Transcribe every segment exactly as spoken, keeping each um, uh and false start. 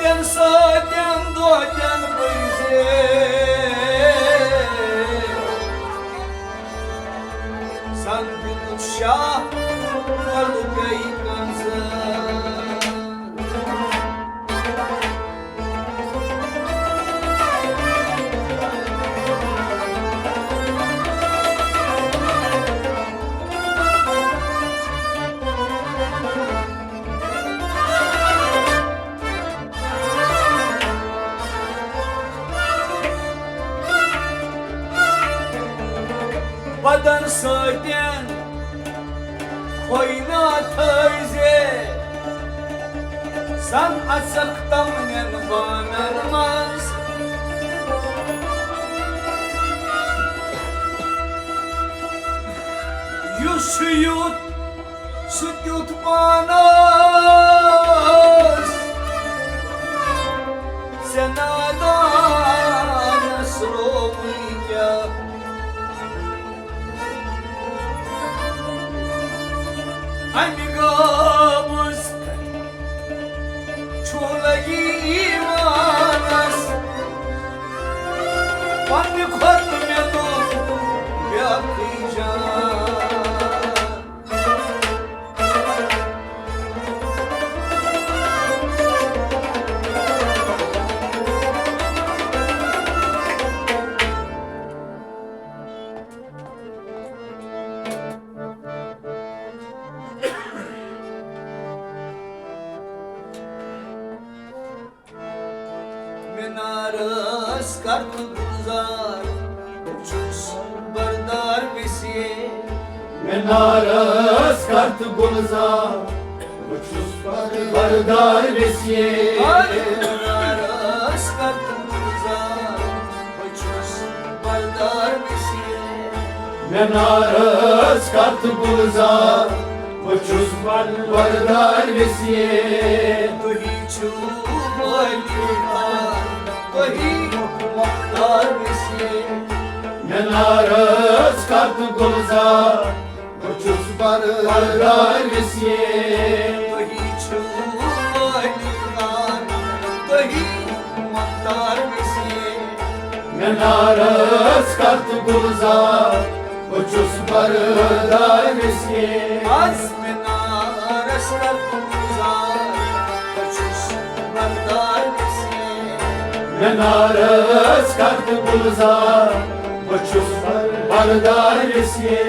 تن ساتن دۄہ تن بٔزے، زن دیُتُتھ شاہ ملکے کنزر۔ بدن سۭتٮ۪ن کھوے نہ تھٲوزِ، زن اژکھ تمنٮ۪ن بانن منٛز۔ یُس چھُ یُتھ سُہ کیُتھ پانس ژےٚ نادانس رووٕے کیٛاہ؟ امہِ غٲبٕژ چھُ لگی ایمانس، پننہِ کھۄتہٕ مےٚ دوٚپ بیاکھٕے جان۔ مینارس کر تہٕ گلزار، بہٕ چھُس بردار ویسے۔ مینارس کر تہٕ گلزار، بہٕ چھُس بردار ویسے۔ مینارس کر تہٕ گلزار، بہٕ چھُس بردار ویسے۔ مینارس کر تہٕ گلزار، بہٕ چھُس بردار ویسے۔ تُہی چھِو مٲلِک کار، تُہی مۄختار ویسے۔ مینارس کر تہٕ گلزار، بہٕ چھُس بردار ویسے۔ تُہی چھِو مٲلِک کار، تُہی مۄختار ویسے۔ مینارس کر تہٕ گلزار، بہٕ چھُس بردار ویسے۔ از مینارس کر تہٕ گلزار، بہٕ چھُس بردار ویسے۔ مینارس کر تہٕ گلزار، بہٕ چھُس بردار ویسے۔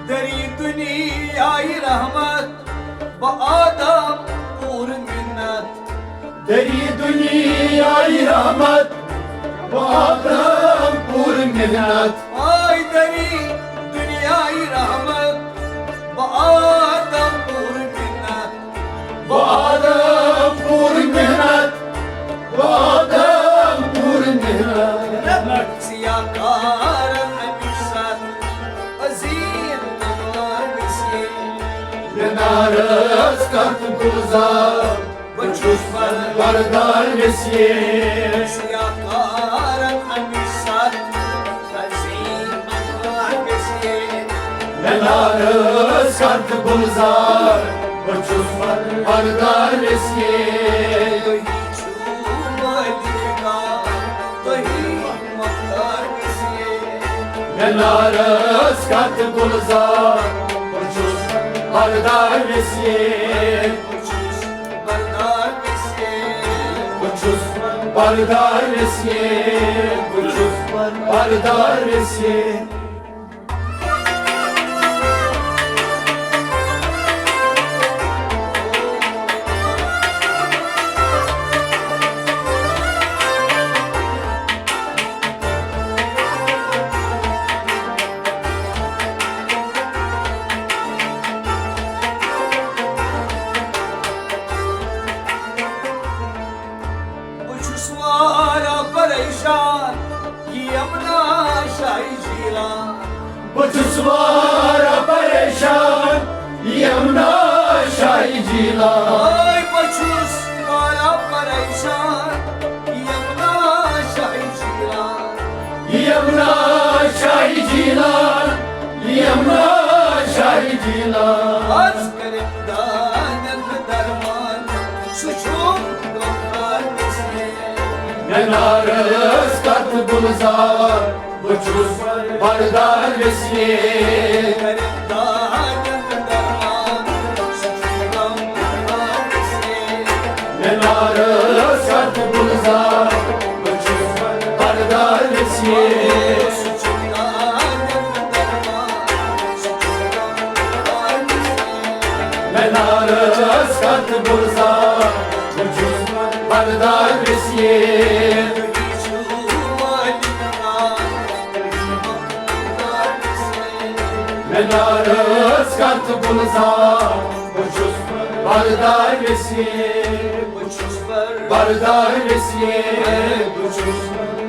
دری دنیای رحمت، بہٕ آدم پوٗرٕ مِنت۔ دری دنیای رحمت، بہٕ آدم پوٗرٕ مِنت۔ آے دری دنیای رحمت، بہٕ آدم پوٗرٕ مِنت۔ بہٕ آدم پوٗرٕ مِنت، بہٕ آدم پوٗرٕ مِنت۔ رٹھ ژٕ یا کارن اَمہِ ساتہٕ عظیٖم مقدار ویسے۔ مینارس کر تہٕ گلزار، بہٕ چھُس بردار ویسے۔ ژٕ یا کارن اَمہِ ساتہٕ عظیٖم مقدار ویسے۔ مینارس کر تہٕ گلزار، بہٕ چھُس بردار ویسے۔ تُہی چھِو مٲلِک کار، تُہی مۄختار ویسے۔ مینارس کر تہٕ گلزار، بہٕ چھُس بردار ویسے۔ بہٕ چھُس بردار ویسے۔ بہٕ چھُس بردار ویسے۔ بہٕ چھُس بردار ویسے۔ بہٕ چھُس واریاہ پریشان، یہِ یمنا شاہی جیلان۔ بہٕ چھُس واریاہ پریشان، یمنا شاہی جیلان۔ ہاے، بہٕ چھُس واریاہ پریشان، یمنا شاہی جیلان۔ یمنا شاہی جیلان، یمنا شاہی جیلان۔ آز کٔرِن دادٮ۪ن درمان، سُہ چھُم غمخار وسیٖل۔ مےٚ نارس کتھ گُلزار، بہٕ چھُس بردار وسیٖل۔ مےٚ نارس کتھ گُلزار، بہٕ چھُس بردار وسیٖل۔ مےٚ نارس کتھ گُلزار، بہٕ چھُس بردار وسیٖل۔ مےٚ نارس کتھ گُلزار، بہٕ چھُس بردار وسیٖل۔ بہٕ چھُس بردار وسیٖل، بہٕ چھُس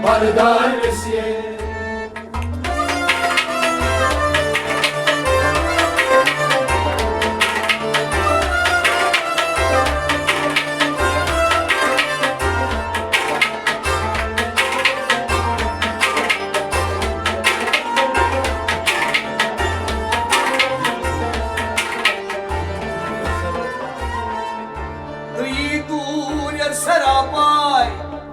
بردار وسیٖل۔ تُہۍ یی دوٗر یَر سراپاے،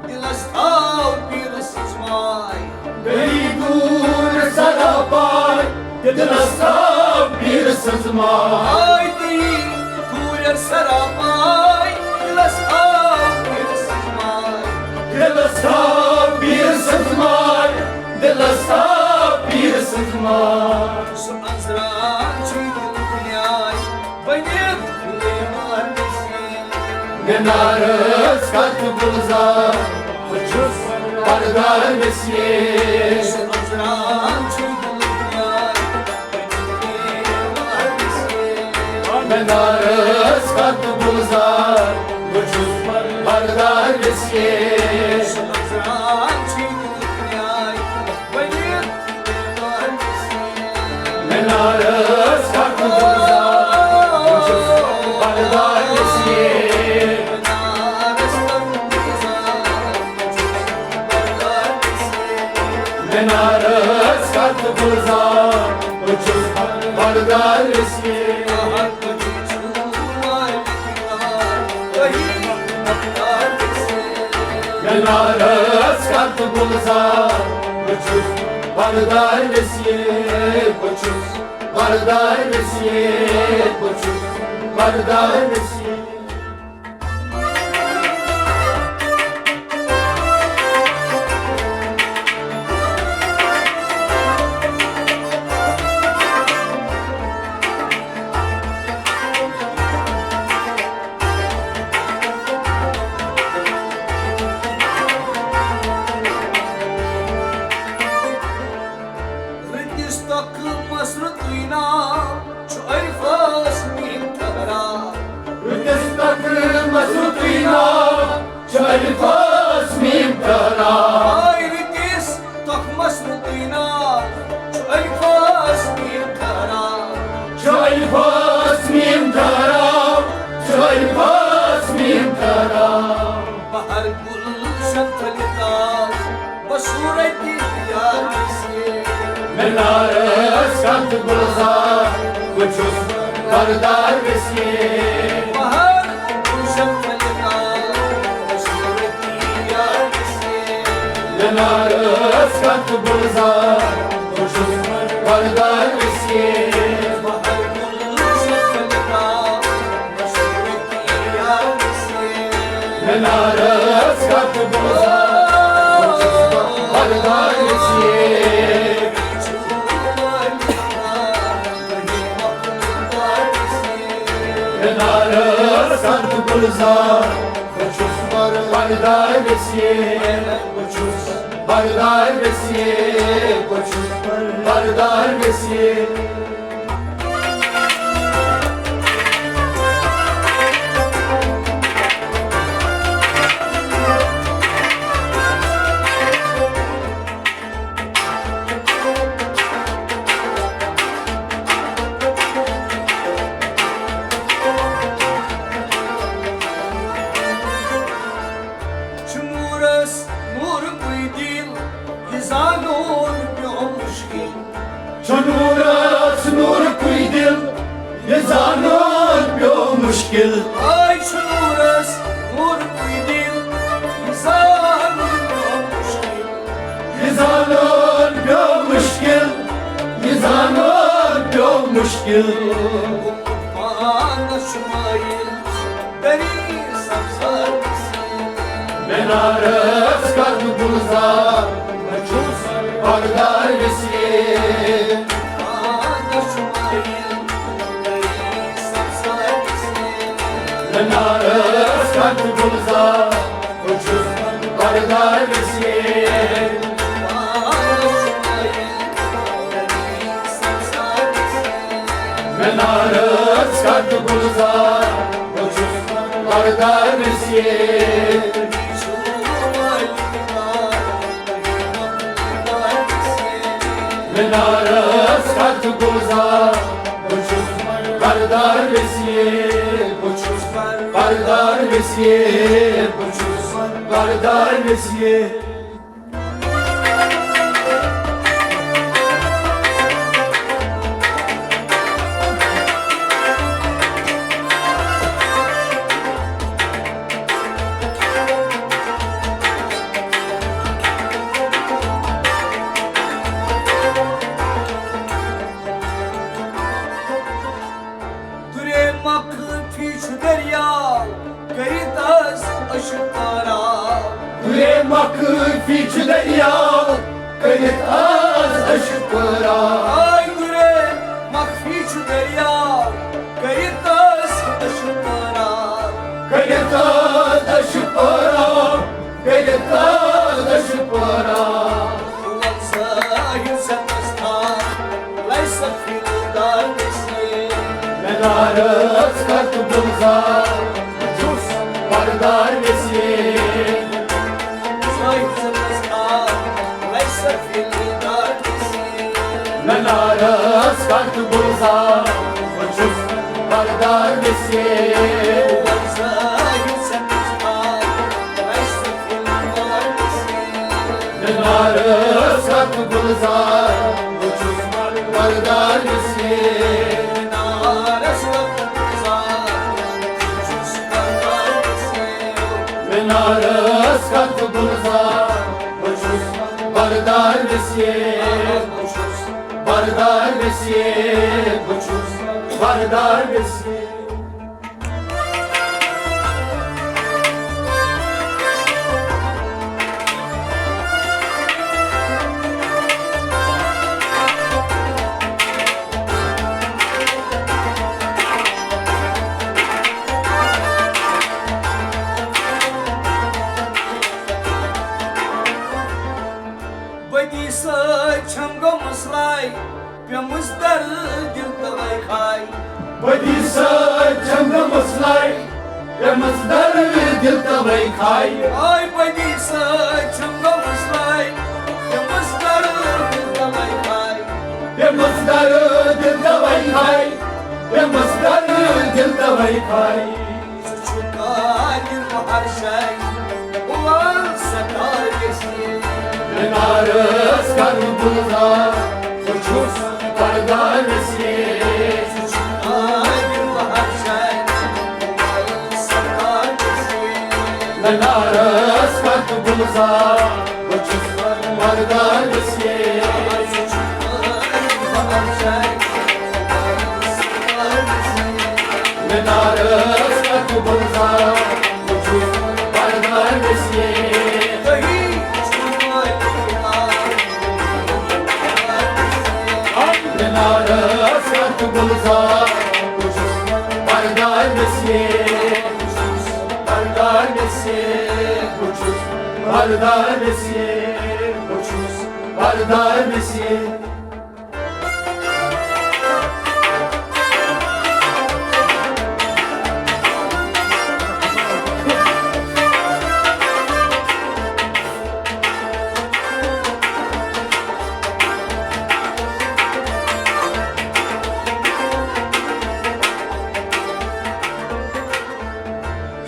دِلَس تھاو پیٖرٕ سٕنٛز ماے۔ تُہۍ یی دوٗر سراپاے، دِلَس تھاو پیٖرٕ سٕنٛز ماے۔ ہاے تُہۍ یی دوٗر یَر سراپاے، دِلَس تھاو پیٖرٕ سٕنٛز ماے۔ دِلَس تھاو پیٖرٕ سٕنٛز ماے، دِلَس تھاو پیٖرٕ سٕنٛز ماے۔ سُہ نظران چھُ دِلُک نیاے۔ بٔنِتھ غُلیم آرمی سیٖن۔ مےٚ نارس کتھ گُلزار، بہٕ چھُس بردار وسیٖل۔ سُہ نظران چھُ دِلُک نیاے۔ بٔنِتھ غُلیم آرمی سیٖن۔ مےٚ نارس کتھ گُلزار، بہٕ چھُس بردار وسیٖل۔ سُہ نظران چھُ دِلُک نیاے۔ بٔنِتھ مےٚ نارس کتھ گُلزار، بہٕ چھُس بردار وسیٖل۔ مےٚ نارس کتھ گُلزار، بہٕ چھُس بردار وسیٖل۔ مےٚ نارس کتھ گُلزار، بہٕ چھُس بردار وسیٖل، بہٕ چھُس بردار وسیٖل، بہٕ چھُس بردار وسیٖل۔ رٕتِس تۄکھٕ مَس رُتُے ناو چھُ عرفَس میٖم ٹھہراو۔ رٕتِس تۄکھٕ مَس رُتُے ناو چھُ عرفَس میٖم ٹھہراو۔ ہاے رٕتِس تۄکھٕ مَس رُتُے ناو چھُ عرفَس میٖم ٹھہراو۔ چھُ عرفَس میٖم ٹھہراو، چھُ عرفَس میٖم ٹھہراو۔ بہار گُلشن پھٔلہِ تاو، بہٕ صوٗرتی یار وسیٖل۔ مےٚ نارس کتھ گُلزار، بہٕ چھُس بردار وسیٖل۔ بہار گُلشن پھٔلہِ تاو، بہٕ صوٗرتی یار وسیٖل۔ مےٚ نارس کتھ گُلزار، بہٕ چھُس بردار وسیٖل۔ بہار گُلشن پھٔلہِ تاو، مےٚ نارس کتھ بوزان، بہٕ چھُس بردار وسیٖل۔ مےٚ نارس کتھ بوزان، بہٕ چھُس بردار وسیٖل۔ بہٕ چھُس بردار وسیٖل، بہٕ چھُس بردار وسیٖل۔ چھُ نوٗرس نوٗرکُے دِل، یہِ زانُن پیوٚو مُشکِل۔ آے چھُ نوٗرس نوٗرکُے دِل، یہِ زانُن پیوٚو مُشکِل۔ یہِ زانُن پیوٚو مُشکِل، یہِ زانُن پیوٚو مُشکِل۔ پانس چھُ مٲیِل دٔری سبزار۔ مینارس کتھ گُلزار، بہٕ چھُس بغداد وسیل۔ مینارس کتھ گُلزار، بہٕ چھُس بغداد وسیل۔ مینارس کتھ گُلزار، بہٕ چھُس بغداد وسیل۔ مینارس کتھ گُلزار، بہٕ چھُس بغداد وسیل، بہٕ چھُس بغداد وسیل، بہٕ چھُس بغداد وسیل۔ درے مخفی چھُ دٔریاو، کٔرِتھ آز عشق پٲراو۔ درے مخفی چھُ دٔریاو، کٔرِتھ آز عشق پٲراو۔ آے درے مخفی چھُ دٔریاو، کٔرِتھ آز عشق پٲراو۔ کٔرِتھ آز عشق پٲراو، کٔرِتھ آز عشق پٲراو۔ وَن سا یُس ژےٚ تَس تھاو، لَے سا فِردوس۔ مینارس کتھ گُلزار، بہٕ چھُس بغداد وسیل۔ مینارس کتھ گُلزار، بہٕ چھُس بغداد وسیل۔ مینارس کتھ گُلزار، بہٕ چھُس بغداد وسیل۔ مینارس کتھ گُلزار، بہٕ چھُس بغداد وسیل۔ بغداد وسیل، بہٕ چھُس بغداد وسیل۔ بدی سۭتۍ چھَم گٔمٕژ لَے، پیٚمٕژ دَرٕ دِل تَوَے کھاے۔ بدی سۭتۍ چھَم گٔمٕژ لَے، پیٚمٕژ دَرٕ دِل تَوَے کھاے۔ آے بدی سۭتۍ چھَم گٔمٕژ لَے، پیٚمٕژ دَرٕ دِل تَوَے کھاے۔ پیٚمٕژ دَرٕ دِل تَوَے کھاے، پیٚمٕژ دَرٕ دِل تَوَے کھاے۔ ژٕ چھُکھ قادر بہٕ ہر جایہِ، بہٕ وَنہٕ ستار گژھِ۔ مینارس کَرٕ گُلزار، بہٕ چھُس بغداد وسیل۔ ژٕ چھُکھ قادر بہٕ ہر جایہِ، بہٕ وَنہٕ ستار گژھِ۔ مینارس کَرٕ گُلزار، بہٕ چھُس بغداد وسیل۔ مینارس کتھ گُلزار، بہٕ چھُس بغداد وسیل۔ مینارس کتھ گُلزار، بہٕ چھُس بغداد وسیل۔ بغداد وسیل، بہٕ چھُس بغداد وسیل، بہٕ چھُس بغداد وسیل۔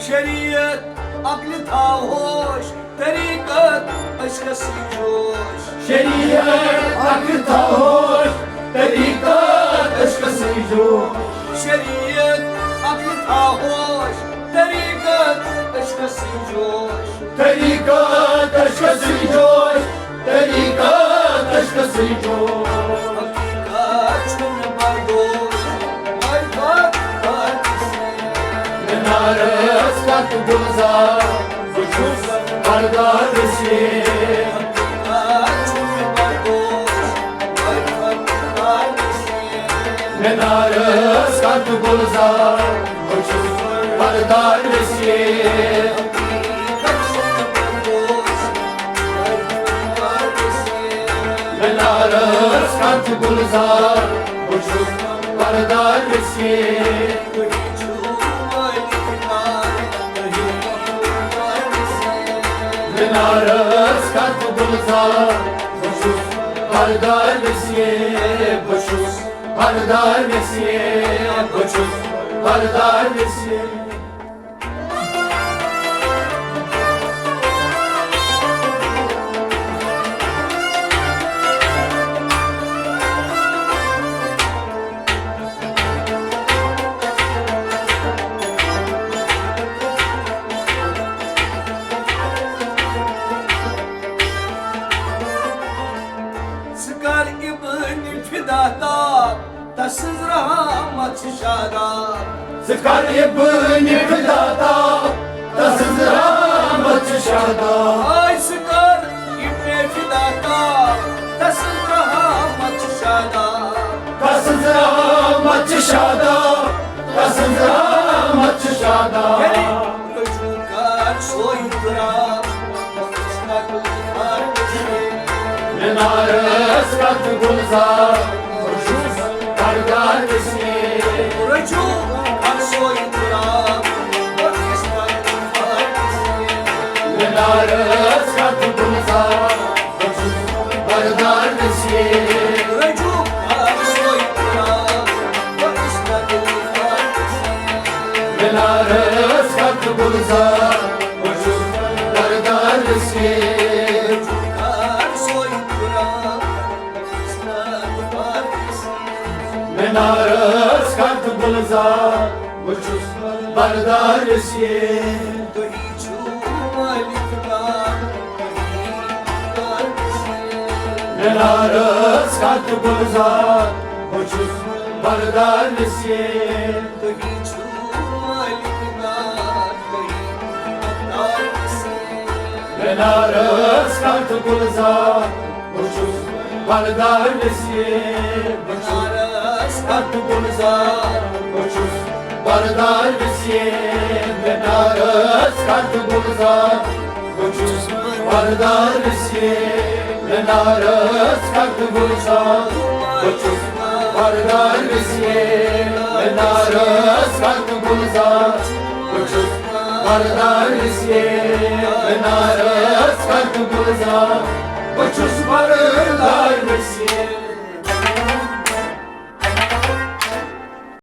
شریعت عقلہِ تھاو ہوش، طریقت عشقس سۭتۍ جوش۔ شریعت عقلہِ کسٕے جوش، طریقہ عشقسٕے جوش۔ حقیقت چھُنہٕ بردوش، معرفت بردوش۔ مینارس کتھ گلزار، بہٕ چھُس بردار رسید۔ حقیقت چھُنہٕ بردوش، معرفت بردوش۔ مینارس کتھ گلزار، بہٕ چھُس بردار رسید۔ مینارس کتھ گلزار، بہٕ چھُس بردار رسید۔ مینارس کتھ گلزار، بہٕ چھُس بردار رسید، بہٕ چھُس بردار رسید، بہٕ چھُس بردار رسید۔ ژٕ کر ابن فدا تاب، تسٕنٛز رحمت چھِ شاداب۔ ژٕ کر ابن فدا تاب، تسٕنٛز رحمت چھِ شاداب۔ آے ژٕ کر ابن فدا تاب، تسٕنٛز رحمت چھِ شاداب۔ تسٕنٛز رحمت چھِ شاداب، تسٕنٛز رحمت چھِ شاداب۔ ییٚلہِ رجوع کر سوے تراب، مینارس کتھ گلزار، بہٕ چھُس بردار رسید۔ رجوع کر سوے تراب، مینارس کتھ گلزار، بہٕ چھُس بردار رسید۔ رجوع کر سوے تراب، مینارس کتھ گلزار، بہٕ چھُس بردار رسید۔ مینارس کتھ گلزار، بہٕ چھُس بردار رسید۔ تُہی چھِو مٲلِک ناز، تُہی مینارس کتھ گلزار، بہٕ چھُس بردار رسید۔ تُہی چھِو مٲلِک ناز، تُہی مینارس کتھ گلزار، بہٕ چھُس بردار رسید، بہٕ چھُس مینارس کتھ گلزار، بہٕ چھُس بردار رسید، مینارس کتھ گلزار، بہٕ چھُس بردار رسید، مینارس کتھ گلزار، بہٕ چھُس بردار رسید، مینارس کتھ گلزار، بہٕ چھُس بردار رسید، مینارس کتھ گلزار، بہٕ چھُس بردار رسید۔